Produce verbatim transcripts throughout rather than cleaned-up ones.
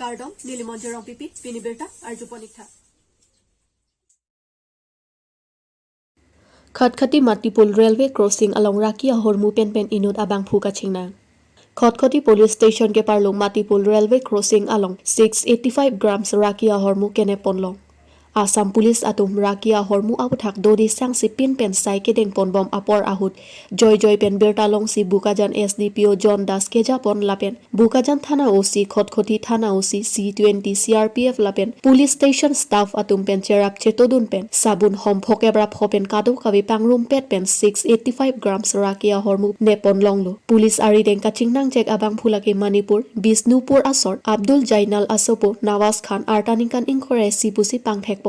Kardom, neli Monjir Rongpipi, pini birta arjupon ik tha. Khatkhati Matipul Railway Crossing along raki ahormu penpen inut abangphu kachingnang. Khatkhati Police Station keparlo Matipul Railway Crossing along six eighty-five grams raki ahormu kenep ponlong. Assam Police atum raki ahormu aputhak dodi sangsi pinpen sai kedeng ponbom apor ahut joijoi pen birta longsi Bokajan S D P O John Das kejapon lapen Bokajan Thana O C, Khatkhati Thana O C, C twenty, C R P F lapen police station staff atum pen cherap chetodun pen sabun homphok ebrap ho pen kadokave pangrumpet pen six eighty-five grams raki ahormu nepon longlo. Police arideng kachingnang chek abangphu lake Manipur, Bishnupur asor, Abdul Jainal asopo, Nawaz Khan, arta ningkan ingkoi ra isi pusi pangthekpon.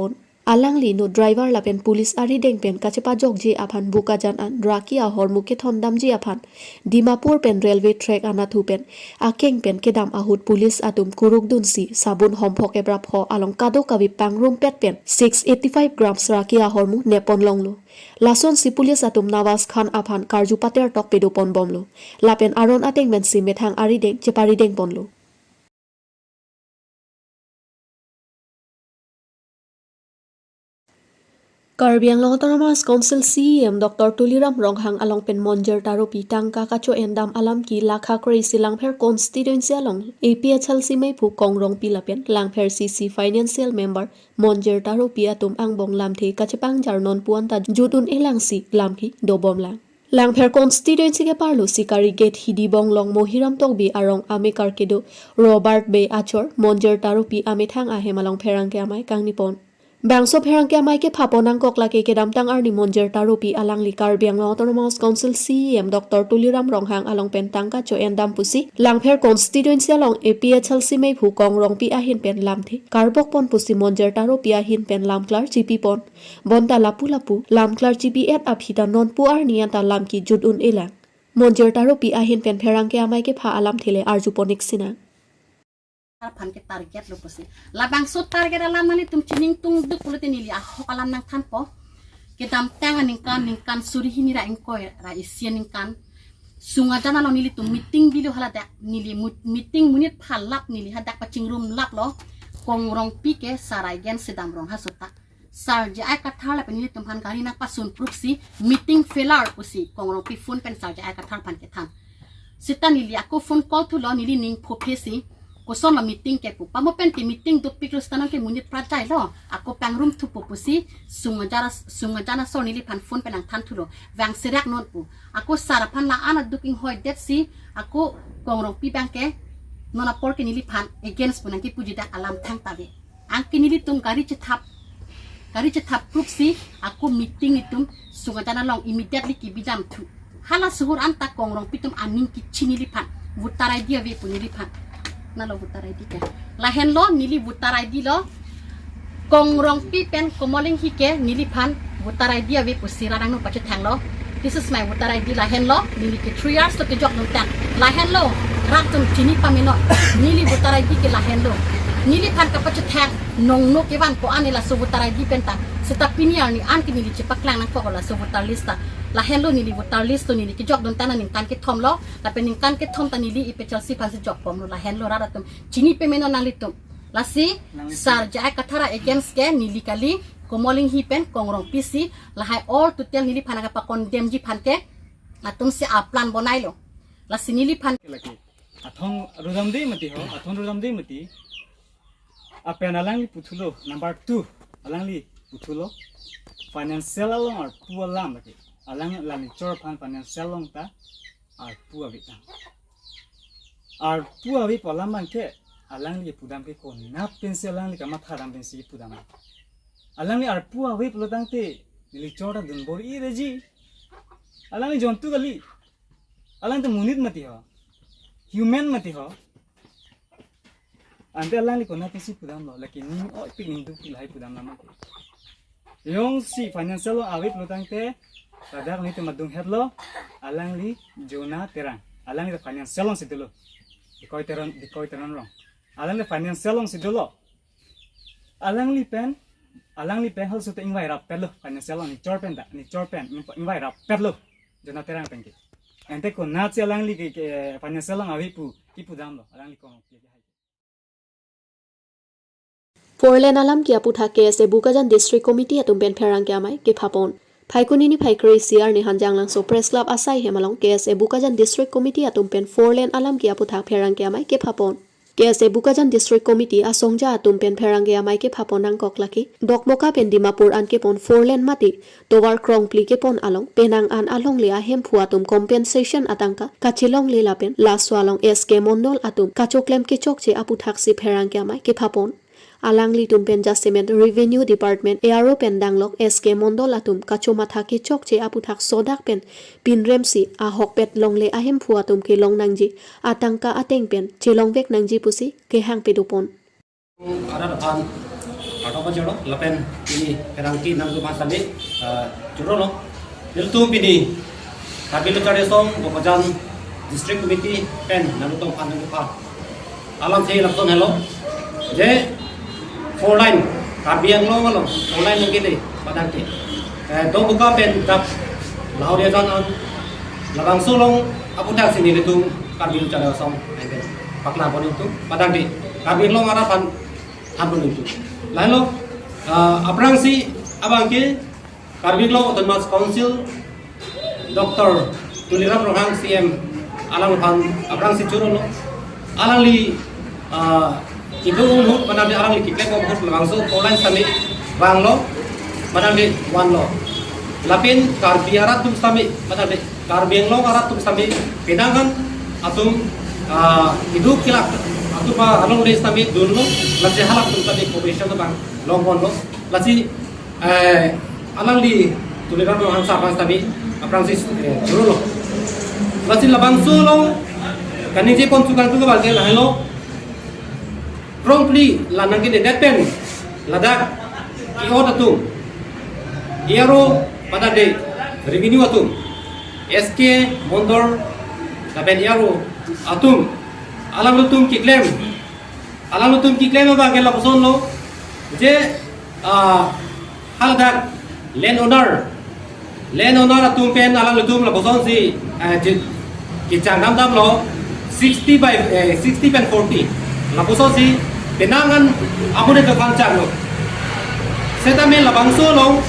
Alangli inut driver lapen police arideng pen kachepajokji aphan Bokajan an raki ahormu kethondamji aphan Dimapur pen railway track anathu pen akeng pen kedam ahut police atum kurukdunsi sabun homphok ebrap ho along kadokave pangrumpet pen six eighty-five grams raki ahormu nepon longlo. Lasonsi police atum Nawaz Khan aphan karju pater tok pedo ponbomlo. Lapen aron ateng pensi methang arideng cheparideng ponlo. Karbi Anglong Autonomous Council C E M Doctor Tuliram Ronghang along pen Monjir Taropi tangka kacho-endam alam ke lakha kre-isi Langpher constituency along A P H L C meiphu Kong Rongpi lapen Langpher C C financial member Monjir Taropi atum angbong lamthe kachepangjar nonpu anta jut un-elangsi lam ke dobomlang. Langpher constituency keparlo Sikari Gate Hidibong along Mohiram Tokbi arong amekar kedo Robert Bey achor Monjir Taropi amethang ahem along pherangke amei kangnipon. Bangso pherangke amei kephapon nangkok lake kedamtang arni Monjir Taropi alangli Karbi Anglong Autonomous Council C E M Doctor Tuliram Ronghang along pen tangka cho-endam pusi Langpher constituency along A P H L C meiphu Kong Rongpi ahin pen lamthe karbokpon pusi Monjir Taropi ahin pen lamklar chipipon. Bonta lapu lapu lamklar chipi-et aphi ta nonpu arni anta lam ke jut un-elang. Monjir Taropi ahin pen pherangke amei kepha alamthe le arjupon ik sinang. Aphan ke target lo pusi. Labangso target alam nanglitum chiningtungduk pulote neli ahok alam nangthanpo. Kedamtang aningkan, ningkan suri hini ra ingkoi ra isi aningkan, Sungajan along nelitum meeting bilo, haladak neli mu-, meeting monit phalap neli hadak pachingrumlaplo. Kong Rongpi ke Sir J I Kathar lapen nelitum aphan gari nangpasun proof si meeting failure pusi Kong Rongpi phone pen Sir J I Kathar aphan kethan. Seta neli ako phone call thulo, neli ning phophe si, kosonlo meeting ke pu. Pamo pen ke meeting dopiklo seta nang ke monit prajai lo. Ako pangrum thupo pusi Sungajan as-, Sungajan asor neliphan phone pen nangthan thulo. Vang serak non pu. Ako sir aphan la-an aduk inghoidet si, ako Kong Rongpi abang ke non apor ke neliphan against pu nangkepuji dak alam thangta ave. Anke nelitum gari chethap, gari chethap proof si ako meeting itum Sungajan along immediately kebidam thu. Hala suhur anta Kong Rongpi atum aning kichi neliphan. Voter I D ave pu neliphan. Nalo voter I D ke. Lahenlo neli voter I D lo. Kong Rongpi pen Komolinghi ke neliphan voter I D ave pusi rat angno pachethanglo. This is my voter I D, lahenlo, neli ke three years lo kejok nungtang. Lahenlo, rat atum chini pamelo, neli voter I D ke lahenlo. Neliphan kapachethang nongno kevan ko-an laso voter I D pen ta. Seta pini arni an ke neli chepaklang nangkok laso voter list ta. Lahenlo neli voter list lo, neli kejok nungtang ningkan kethom lo. Lapen ningkan kethom ta neli A P H L C aphansi jokbomlo, lahenlo rat atum chini pamelo nanglitum. Lasi, Sir J I Kathar against ke neli kali, Komolinghi pen Kong Rongpi si, lahai all total neliphan kapacondemnji aphan ke, latumsi aplan bonailo. Lasi neliphan. Lake, athong rudamde mati ho, athong rudamde mati. Apen alangli puthulo, number two, alangli puthulo. Financial along arpu alam lake. Alang, alangli chor aphan financial along ta arpu ave tang. Arpu ave pu alam abang ke, alangli pudam ke konat pensi alangli kamathadam pensi pudam. Alangli arpu ave pulo tangte, neli chor ta dunbor-ireji. Alangli jontu kali. Alang ta monit mati ho. Human mati ho. Ante alangli konat pensi pudamlo, lake ning oipik ning dukpik lahai pudam nama. Jongsi financial along ave pulo tangte, ladak nelitum adung hetlo, alangli Jona Terang. Alangli financial alongsi dolo. Dikoi Teron, Dikoi Teron rong. Alangli financial alongsi dolo. Alangli pen, alangli pen hal sute ingvai rappetlo, financial along neli chor pen ta, neli chor pen, ingvai rappetlo. Jona Terang pen ke. Ante konatsi alangli ke, ke financial along ave pu, kipudamlo, alangli Kong Rongpi ke hai. Four lane alam ke aputhak K S A Bokajan District Committee atum pen pherangke amei kephapon. Phaikuni niphai kre-isi arni Hanjanglangso Press Club asai hem along K S A Bokajan District Committee atum pen four lane alam ke aputhak pherangke amei kephapon. K S A Bokajan District Committee asongja atum pen pherangke amei kephapon nangkok lake Dokmoka pen Dimapur an kepon four lane mate tovar krongphli kepon along penang an alongle ahemphu atum compensation atangka kachelongle lapen laso along S K Mondol atum kachoklem kechokche aputhaksi pherangke amei kephapon. Alanglitum pen jasemet Revenue Department A R O pen danglok S K Mondol atum kachomatha kechokche aputhak sodak pen pinremsi ahokpet longle ahemphu atum kelong nangji atangka ateng pen chelongvek nangji pusi kehang pedopon. Arat aphan kardom pajirlo lapen pini pherangke nangtum aphan sami, ah, churolo. Nelitum pini Karbi Lo Charli Asong Bokajan District Committee pen nangtum aphan nangtum aphan alam si lapuson helo. Je four lane Karbi Anglong along four lane nangkele padangte, eh, Dokmoka pen dap Lahoriajan an labangso along aputhaksi nelitum Karbi Lo Charli Asong anke paklang pon nelitum padangte Karbi Anglong arat aphan than pon nelitum. Lahelo, ah, aphrangsi abangke Karbi Anglong Autonomous Council Doctor Tuliram Ronghang C M alangliphan aphrangsi churolo. Alangli, ah, kedo ahut padangte alangli keklem ahut labangso four lane sami vanglo padangte vanlo. Lapen Karbi arat atum sami padangte Karbi Anglong arat atum sami penang an atum, ah, kedo kelak atum alongle sami dunlo, lasi halak atum sami cooperation abang longponlo. Lasi, eh, alangli Tuliram Ronghang sir aphan sami aphrangsi, eh, churolo. Lasi labangso along kaningje pon tukang tu abangke lahelo. Krongphli la nangkenedet pen ladak A R O atum, A R O padangte revenue atum, S K Mondol lapen A R O atum, alanglitum keklem, alanglitum keklem abangke lapusonlo. Je, ah, haladak land owner, land owner atum pen alanglitum lapusonsi, eh, je, kechang damdamlo sixty by, eh, sixty pen forty. Lapusonsi penang an amonit aphan changlo. Setame labangso along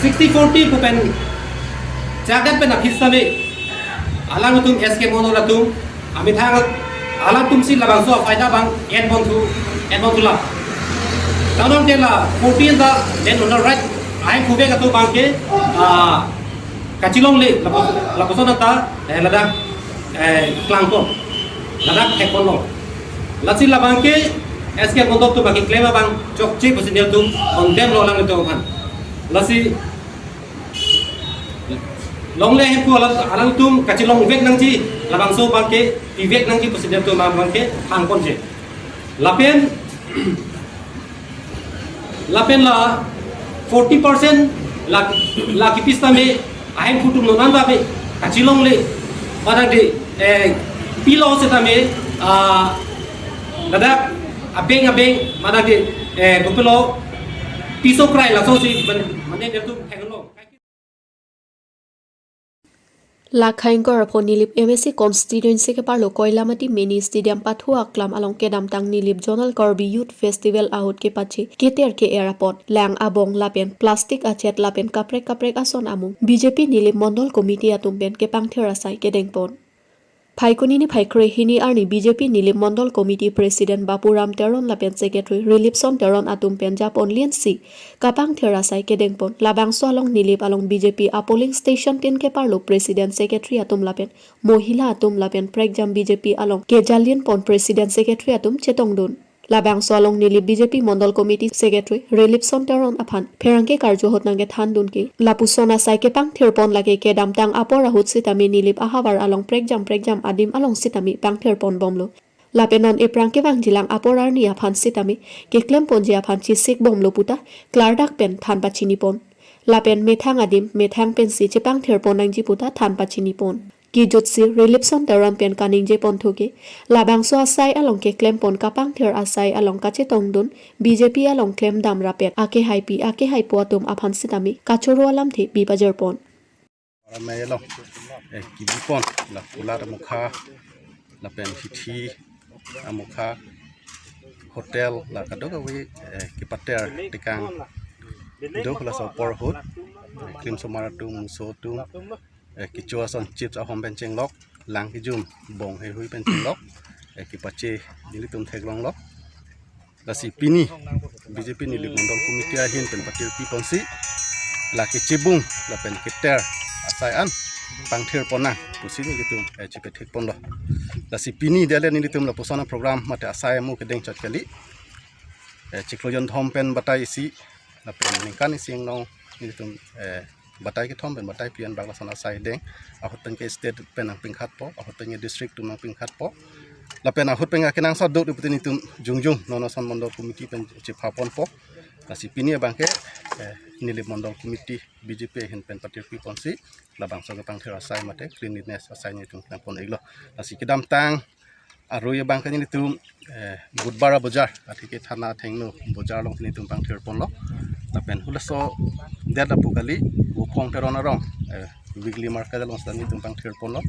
sixty forty pu pen changdet pen aphi setame alanglitum S K Mondol atum amethang alangtumsi labangso afaida abang enponthu, enponthu la. Tangte la forty ta land owner right ahin kuvek atum abangke, ah, kachelongle lapu-, lapuson anta, eh, ladak, eh, klangpon, ladak thekponlo. Lasi labangke S K Mondol atum abangke klem abang chokche pusi nelitum condemn lo alanglitum aphan. Lasi longle ahemphu alang, alangtum kachelongvek nangji, labangso abangke pivek nangji pusi nelitum abangke hangponji. Lapen, lapen la forty percent la, la kipi setame ahemphu atum non anta ave kachelongle padangte, eh, pilo setame, ah, ladak abeng abeng padangte, eh, kopilo piso krai lasonsi man-, mane nelitum thenglo. Lakha ingkoi ra pho Nilip M A C constituency keparlo Koilamati Mini Stadium pathu aklam along kedamtang Nilip Zonal Karbi Youth Festival ahut kepache keter ke-er apot lang abong lapen plastic achet lapen kaprek kaprek ason amung B J P Nilip Mondol Committee atum pen kepangthir asai kedengpon. Phaikuni niphai kre-hini arni B J P Nilip Mondol Committee President Bapuram Teron lapen Secretary Rilipson Teron atum pen japon liensi kapangthir asai kedengpon. Labangso along Nilip along B J P apolling station tin keparlo President Secretary atum lapen Mohila atum lapen prekjam B J P along kejalienpon President Secretary atum chetongdun. Labangso along Nilip B J P Mondol Committee Secretary Rilipson Teron aphan pherangke karju ahut nangkethandun ke lapuson asai kepangthirpon lake kedamtang apor ahut sitame Nilip ahavar along prekjam prekjam adim along sitame pangthirponbomlo. Lapen non ephrang kevangjilang apor arni aphan sitame keklemponji aphan chesikbomlo puta klardak pen than pachinipon. Lapen methang adim methang pensi chepangthirpon nangji puta than pachinipon. Kejutsi Rilipson Teron pen kaningjeponthu ke labangso asai along keklempon kapangthir asai along kachetongdun B J P along klemdam rapet akehaipi akehaipo atum aphan sitame kachoro alamthe bipajirpon. Ramai lo, eh, kibipon la kulat amokha lapen hithi amokha hotel la kadokave, eh, kepater tekang do, laso apor ahut, eh, klimsomar atum, muso atum, eh, kecho ason chips ahom pen chenglok, lang kejum bong heihui pen chenglok, eh, kepache nelitum theklonglo. Lasi pini B J P Nilip Mondol Committee ahin pen patirpi ponsi, la kechebung lapen keter asai an pangthir ponnang pusi nelitum, eh, chepethek ponlo. Lasi pini dale nelitum lapuson aprogram mate asai amu kedeng chot kali. Eh, chiklo jonthom pen batai isi lapen ningkan isi angnong nelitum, eh, batai kethom pen batai phli anbak lason asai deng. Ahut pen ke state pen nangpingkhatpo, ahut pen ke district atum nangpingkhatpo. Lapen ahut pen ke kenangsot do pute nelitum jongjung non ason Mondol Committee pen chepha ponpo. Lasi pini abang ke, eh, Nilip Mondol Committee B J P ahin pen patirpi ponsi labangso kepangthir asai mate cleanliness asai nelitum klem pon-iklo. Lasi kedamtang arui abang ke nelitum, eh, Budhbar abojar, athe ke thana athengno bojar along nelitum pangthir ponlo. Lapen halaso det apu kali, Wuphong Teron arong, eh, weekly market along seta nelitum pangthir ponlo.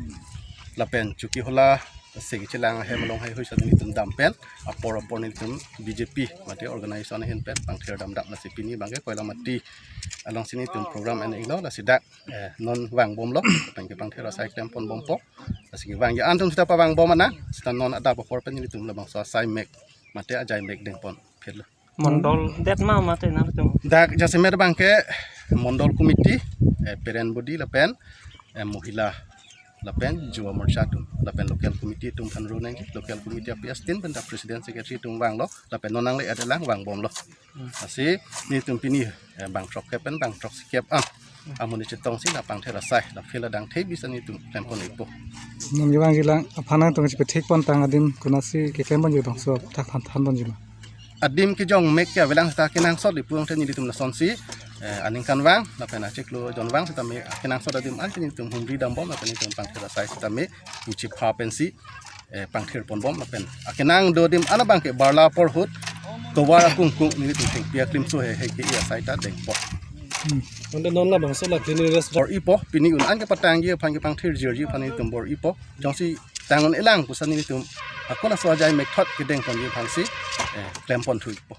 Lapen Chokihola si kechelang ahem along heihui seta nelitum dam pen, apor apor nelitum B J P mate organization ahin pen pangthir damdam. Lasi pini abang ke Koilamati alongsi nelitum program en-iklo. Lasi dak, eh, non vangbomlo, pen kepangthir asai klem ponbompo. Lasi kevangji an atum seta pavangbom nang, seta non adap apor pen nelitum labangso asai mek mate ajai mek deng ponphitlo. Mondol det ma mate nangtum? Dak jasemet abang ke Mondol Committee, eh, parent body lapen, eh, mohila lapen Yuva Morcha atum lapen local committee atum aphan ro nangji, local committee aphi astin pen ta president secretary atum vanglo, lapen non nangle-et lang vangbomlo. Lasi nelitum pini, eh, bang throkkep pen bang throksikep an amonit chetongsi la pangthir asai, la field adang thei bisa nelitum klem pon-ikpo. Non kevangji lang aphan nangtum chepethek pontang adim konatsi keklem ponji bangso thak than than ponji ma? Adim kejong mek ke avelang seta kenangsot ipu angthe nelitum lasonsi, eh, aningkanvang lapen achiklo jonvang setame kenangsot adim an nelitum humri dambom lapen nelitum pangthir asai setame pu chepha pensi, eh, pangthir ponbom lapen akenang do adim an abang ke barla apor ahut tovar akungkung nelitum thengpi aklimso hei hei ke-i asai ta dengpo. Hmm. Ante non labangso la cleanliness bor-ipo, pini un an kepatangji aphan, kepangthir jirji aphan nelitum bor-ipo. Jongsi tang un-elang pusi nelitum ako laso ajai mek thot kedeng ponji aphansi, eh, klem ponthu-ikpo.